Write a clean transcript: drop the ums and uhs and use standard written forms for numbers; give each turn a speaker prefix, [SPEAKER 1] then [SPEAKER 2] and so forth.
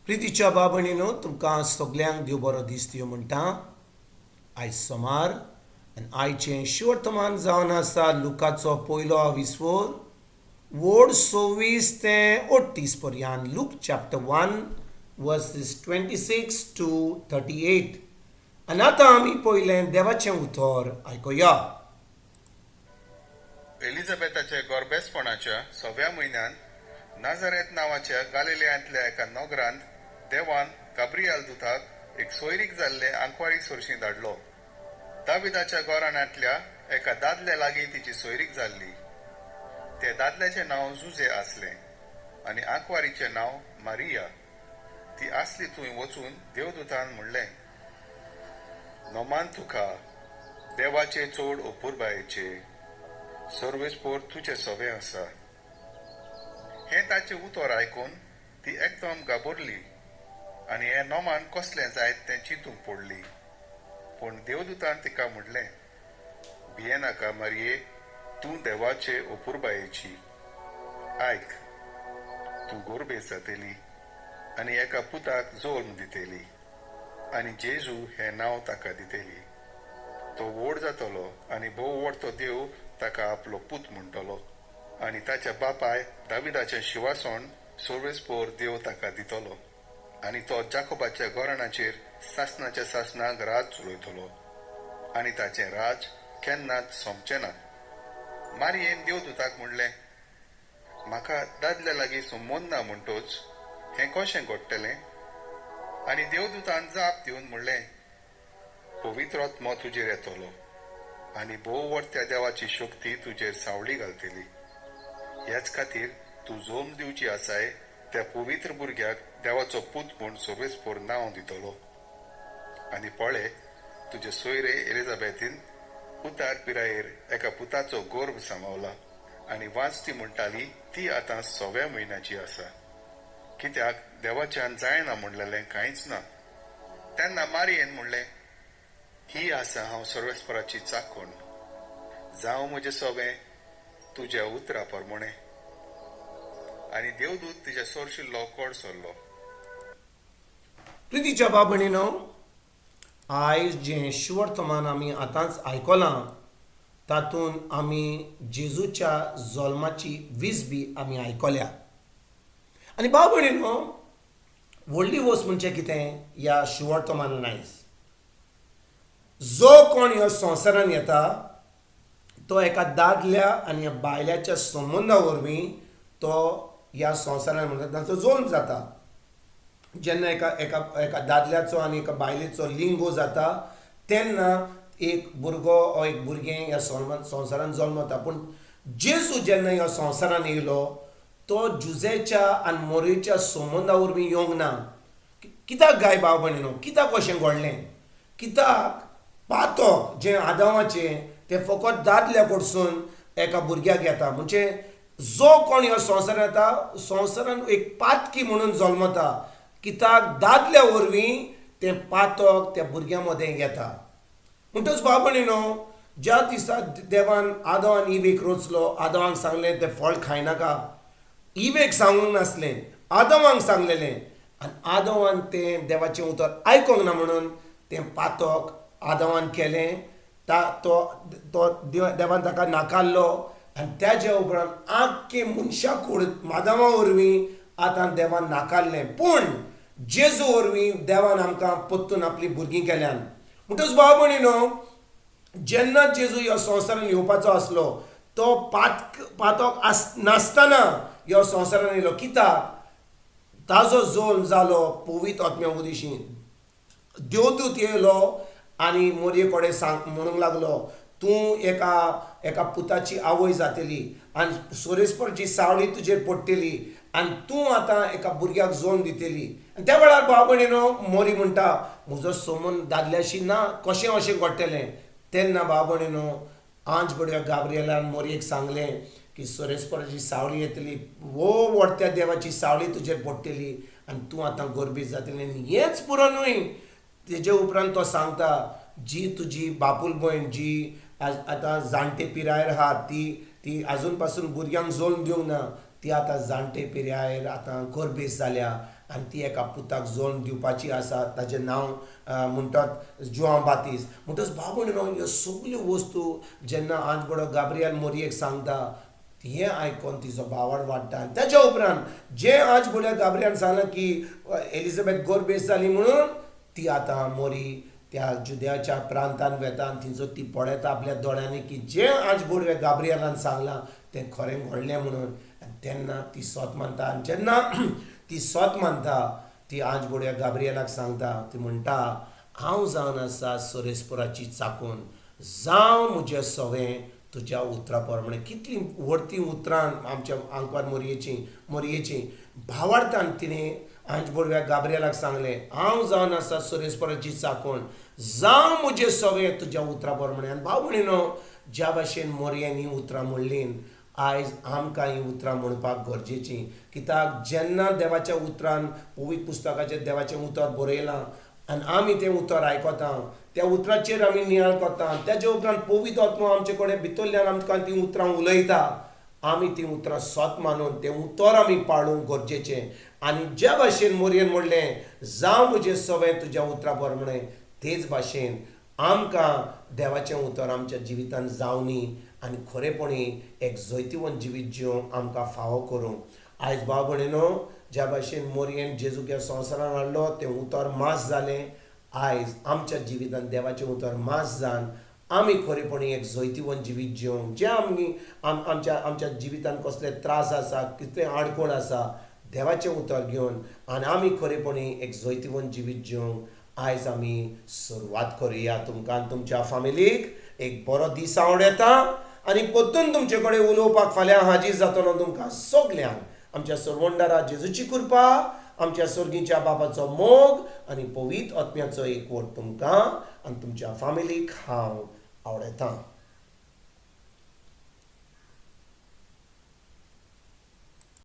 [SPEAKER 1] प्रितीच्या बाबणीनो, तुमकां सगल्यांक देव बरो दीस दिवं म्हणटा. आयज सोमार आनी आयचें शिवर्तमान जावन आसा लुकाचो पयलो आविस्वोर वोड 26 ते 38 पर्यंत. Luke chapter 1 verses 26 to 38. आनी आतां आमी पयलें देवाचें उतर आयकुया.
[SPEAKER 2] एलिझाबेथाच्या गोरबेसपणाच्या सव्या म्हयन्यांत नाझारेत नांवाच्या गालिलियांतल्या एका नगरांत देवान गाब्रियाल दुताक एक सोयरीक जाल्ले आंकवारी सोरशी धाडलो. दाविदाच्या घराण्यांतल्या एका दादल्या लागीं तिची सोयरीक जाल्ली. त्या दादल्याचें नांव जुजे आसलें आनी आंकवारीचें नांव मारिया. ती आसली थंय वचून देवदूतान म्हणलें, "नोमान तुका, देवाचे चड अपुरबायेचे, सर्वेस्पोर तुजें सवें आसा." हें ताचें उतर आयकून ती एकदम घाबरली आनी हें नोमान कसलें जायत तें चिंतूंक पडली. पूण देवदूतान तिका म्हणलें, "भियेनाका मारये, तूं देवाचे अपुरबायेची. आयक, तूं गोरबेज जातली आनी एका पुताक जल्म दितली आनी जेजू हें नांव ताका दितली. तो व्हड जातलो आनी भोव व्हडतो देव ताका आपलो पूत म्हणटलो आनी ताच्या बापाय दाविदाचें शिवासण सर्वेस्पोर देव ताका दितलो आनी तो जाकोबाच्या घराण्याचेर सासणाच्या सासणाक राज चलयतलो आनी ताचें राज केन्नाच सोंपचें ना." मारयेन देवदूताक म्हणलें, "म्हाका दादल्या लागीं संबंद ना, म्हणटोच हें कशें घडटलें?" आनी देवदूतान जाप दिवन म्हणलें, "पवित्र आत्मो तुजेर येतलो आनी भोव व्हडत्या देवाची शक्ती तुजेर सावळी घालतली. ह्याच खातीर तूं जल्म दिवची आसाय त्या पवित्र भुरग्याक देवाचो पूत म्हूण सर्वेस्पोर नांव दितलो. आनी पळे, तुजे सोयरे एलिझाबेथीन उतार पिरायेर एका पुताचो गर्भ सांबावला आनी वांजती म्हणटाली ती आतां सव्या म्हयन्याची आसा, कित्याक देवाच्यान जायना म्हणलेलें कांयच ना." तेन्ना मारयेन म्हणलें, "ही आसा हांव सर्वेस्पराची चाकोण. जावं म्हजें सोबें तुज्या उतरा प्रमाणे." आनी देवदूत तिच्या सोरशिल्लो कोड सरलो.
[SPEAKER 1] प्रितीच्या बाबणीनो, आयज जें शुवर्तमान आमी आतांच आयकलां तातूंत आमी जेजूच्या जल्माची वीज बी आमी आयकल्या. आनी भाव भयणीनो, व्हडली वस्त म्हणजे कितें ह्या शुवर्तमानान, आयज जो कोण ह्या संवसारान येता तो एका दादल्या आनी बायल्याच्या संबंदा वरवीं तो ह्या संवसारान म्हणटा तांचो जल्म जाता. जेन्ना एका एका एका दादल्याचो आनी एका बायलेचो लिंगो जाता तेन्ना एक भुरगो ओ एक भुरगें ह्या संवसारान जल्मता. पूण जेजू जेन्ना ह्या संवसारान येयलो तो जुजेच्या आनी मोरेच्या संबंदा वरवीं येवंक ना. कित्याक गाय भाव भयणीनो? कित्याक अशें घडलें? कित्याक पातक जें आदावाचें तें फकत दादल्या कडसून एका भुरग्याक येता. म्हणजे जो कोण ह्या संवसारान येता, संवसारान एक पातकी म्हणून जल्मता, कित्याक दादल्या वरवीं तें पातक त्या भुरग्यां मदें येता. म्हणटच भाव भयणीनो, ज्या दिसा देवान आदव आनी इवेक रचलो, आदवांक सांगलें तें फळ खायनाका. इवेक सांगूंक नासलें, आदवांक सांगलेलें. आनी आदवान तें देवाचें उतर आयकोंक ना म्हणून तें पातक आदवान केलें. ता तो तो देवान ताका नाकारलो आनी त्याच्या उपरांत आख्खे मनशाकूड मादामा वरवीं आतां देवान नाकारलें. पूण जेजू वरवीं देवान आमकां परतून आपलीं भुरगीं केल्यान. म्हणटच भाव भयणीनो, जेन्ना जेजू ह्या संवसारान येवपाचो आसलो तो पातक आस नासतना ह्या संवसारान येयलो, कित्याक ताजो जल्म जालो पवित्र आत्म्या उदेशी. देवदूत येयलो आनी मोरये कडेन सांग म्हणूंक लागलो, "तूं एका एका पुताची आवय जातली आनी सोरेस्परची सावळी तुजेर पडटली आनी तूं आतां एका भुरग्याक जल्म दितली." आनी त्या वेळार भाव भयणीनो, मोरी म्हणटा, "म्हजो सोमून दादल्याशी ना, कशें अशें घडटलें?" तेन्ना भाव भयणीनो, आंज बडव्या गाब्रियलान मोरयेक सांगलें की सोरेस्पराची सावळी येतली, वो व्हडत्या देवाची सावळी तुजेर पडटली आनी तूं आतां गोरबीज जातली. आनी हेंच पुरो न्हय, तेजे उपरांत तो सांगता, जी तुजी बापूल भयण जी आतां जाणटे पिरायेर आहा, ती ती आजून पासून भुरग्यांक जल्म दिवंक ना, ती आतां जाणटे पिरायेर आतां गोरबेज जाल्या. आनी ती एका पुताक जल्म दिवपाची आसा, ताजें नांव म्हणटात जुआंव बातीस. म्हणटच भाव भयणीनो, ह्यो सगल्यो वस्तू जेन्ना आंज बडो गाब्रियल मोरयेक सांगता, हें आयकोन तिजो भावार्थ वाडटा. आनी ताच्या उपरांत जें आज बोड्या गाब्रियान सांगलां की एलिझाबेथ गोरबेस जाली म्हणून, ती आतां मोरी त्या जुद्याच्या प्रांतान वेता आनी थंयसर ती पळयता आपल्या दोळ्यांनी की जें आज बोडवे गाब्रियलान सांगलां तें खरें घडलें म्हणून. आनी तेन्ना ती सोत मानता. आनी जेन्ना ती सोत मानता, ती आज बोडव्या गाब्रियलाक सांगता, ती म्हणटा, हांव जावन आसा सोरेस्पुराची चाकून, जावं म्हजें सवें तुज्या उतरा प्रमाणे. कितलीं व्हडतीं उतरां आमच्या आंकवार मोरयेचीं भावार्थान तिणें आंज बोडव्या गाब्रियलाक सांगलें, हांव जावन आसा सोरेस्पराची चाकून, जावं म्हजें सवें तुज्या उतरा प्रमाणे. आनी भाव भयणीनो, ज्या भाशेन मोरयेन हीं उतरां म्हणलीं, आयज आमकां हीं उतरां म्हणपाक गरजेचीं. कित्याक जेन्ना देवाच्या उतरान पवित्र पुस्तकाचेर देवाचें उतर बरयलां आनी आमी तें उतर आयकता, त्या उतराचेर आमी नियाळ करता, तेज्या उपरांत पवित्र आत्मो आमचे कडेन भितरल्यान आमकां तीं उतरां उलयता, आमी तीं उतरां सत मानून तें उतर आमी पाळूंक गरजेचें. आनी ज्या भाशेन मोरयेन म्हणलें, जावं म्हजें सवें तुज्या उतरा प्रमाणे, तेच भाशेन आमकां देवाचें उतर आमच्या जिवितांत जावनी आनी खरेपणी एक जैतिवंत जिवीत जिवंक आमकां फावो करूंक. आयज भाव भयणीनो, ज्या भाशेन मोरयेन जेजूक ह्या संवसारान हाडलो, तें उतर मास जालें, आयज आमच्या जिवितांत देवाचें उतर मास जावन आमी खरेपणी एक जैतिवंत जिवीत जिवंक, जें आमी आमच्या आमच्या जिवितांत कसले त्रास आसा, कितले आडखळ आसा, देवाचें उतर घेवन आनी आमी खरेपणी एक जैतिवंत जिवीत जिवंक आयज आमी सुरवात करुया. तुमकां आनी तुमच्या फामिलीक एक बरो दीस आवडता आनी परतून तुमचे कडेन उलोवपाक फाल्यां हाजीर जातलो. तुमकां सगल्यांक आमच्या सरवंडारा जेजूची कृपा, आमच्या सर्गीच्या बाबाचो मोग आनी पवित्र आत्म्याचो एकवट तुमकां आनी तुमच्या फामिलीक हांव आवडयतां.